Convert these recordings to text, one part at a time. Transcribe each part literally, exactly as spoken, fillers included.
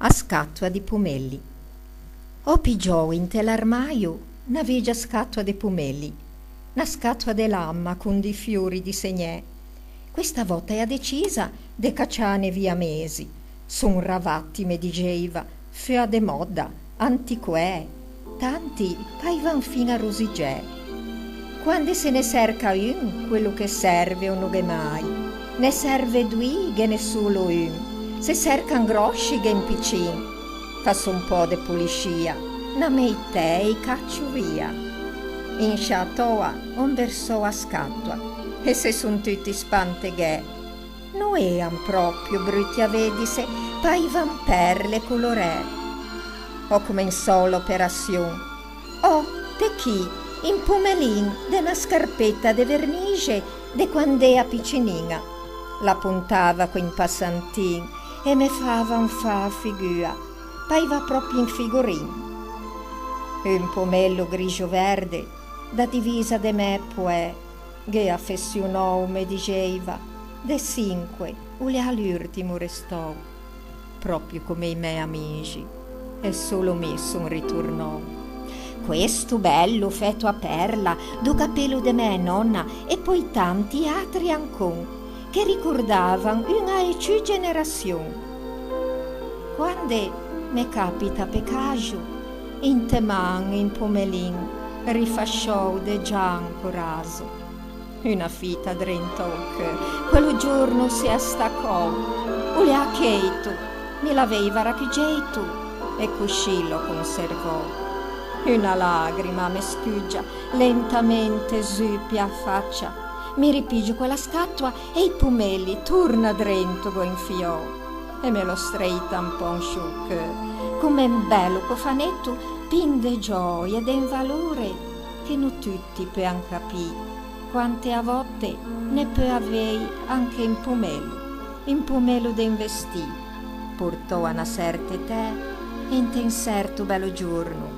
A scatoa di pomelli. Ò pigiou inte l'armaio na vegia scatoa de pomelli, na scatoa de lama con di fiori disegnæ. Questa vòta ea decisa de cacciâne via mezi. Son ravatti, me dixeiva, feua de mòda, antiquæ. Tanti paivan fin-a rosixæ. Quande se ne çerca un, quello che serve o no gh'é mai. Ne serve doî, ghe n'é solo un. Se çercan gròsci, gh'é un piccin. Fasso un pò de poliscia, na meitæ e i caccio via. In sciâ töa ò inversou a scatoa e se son tutti spanteghæ. No ean pròpio brutti a vedise, paivan perle coloræ. Ò comensou l'operazion. Ò, te chì, un pomelin de na scarpeta de vernixe de quand'ea piccinin-a. La pontava co un passantin e me fava fâ a figua, paiva pròpio un figurin. Un pomello grixo-verde, da divisa de mæ poæ, gh'ea afezionou, me dixeiva, de cinque o l'ea l'urtimo restou, pròpio come i mæ amixi, e solo mi son ritornou. Questo bello, fæto a perla, do capello de mæ nòna e poi tanti atri ancon, che ricordavan un-a e ciù generazion. Quande me capita pe caxo, inte man un pomelin rifasciou de gianco raso. Una fita drento a-o cheu, quello giorno o s'ea staccou. O l'ea cheito, mi l'aveiva rapigneito e coscì l'ò conservou. Una lagrima me scugia lentamente zu pe-a facia. Mi ripigio quella scatoa e i pomelli torna drento gh'ò infiou. E me l'ò streita un pò in sciô cheu, come un bello cofaneto pin de gioie e de un valore che no tutti peuan capî. Quante a vòte ne peu avei anche un pomello, un pomello de un vestî, portou a na çerte etæ e inte un çerto bello giorno,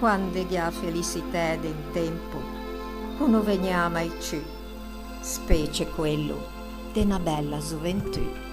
quande gh'ea a felicitæ de un tempo, o no vegnea mai ciù, specie quello de na bella zoventù.